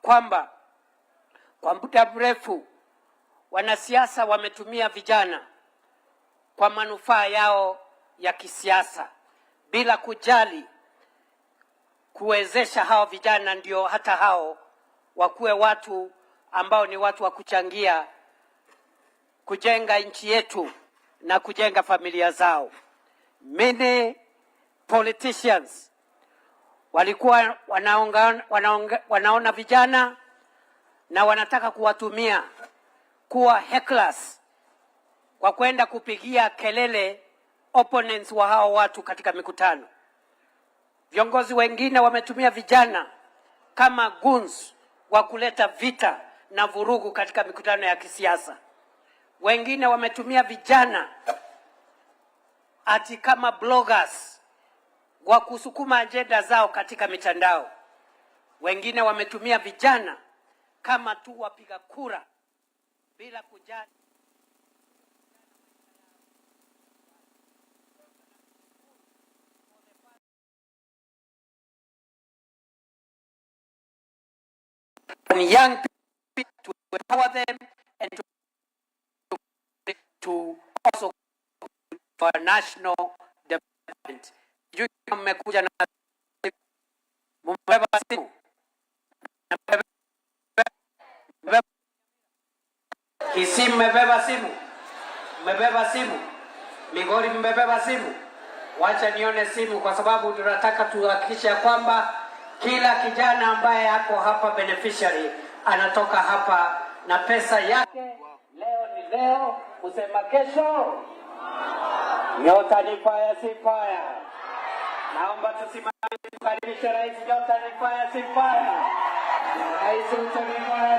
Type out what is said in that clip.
Kwamba kwa muda mrefu wanasiasa wametumia vijana kwa manufaa yao ya kisiasa bila kujali kuwezesha hao vijana ndio hata hao wakuwe watu ambao ni watu wa kuchangia kujenga nchi yetu na kujenga familia zao. Many politicians walikuwa wanaona vijana na wanataka kuwatumia kuwa hecklers kwa kwenda kupigia kelele opponents wa hao watu katika mikutano. Viongozi wengine wametumia vijana kama goons wa kuleta vita na vurugu katika mikutano ya kisiasa. Wengine wametumia vijana ati kama bloggers wa kusukuma ajenda zao katika mitandao. Wengine wametumia vijana kama tu wapiga kura bila kujali. Young people, to empower them and to also for national development. Sijui kama mmekuja na mmebeba simu. Kisii mmebeba simu, mmebeba simu, Migori mmebeba simu. Wacha nione simu, kwa sababu tunataka tuhakikishe ya kwamba kila kijana ambaye ako hapa beneficiary anatoka hapa na pesa yake. Leo ni leo, kusema kesho. Nyota ni fire, si fire. Naomba tusimame tukaribishe rais. Nyota ni fire, si fire. Rais Ruto ni fire.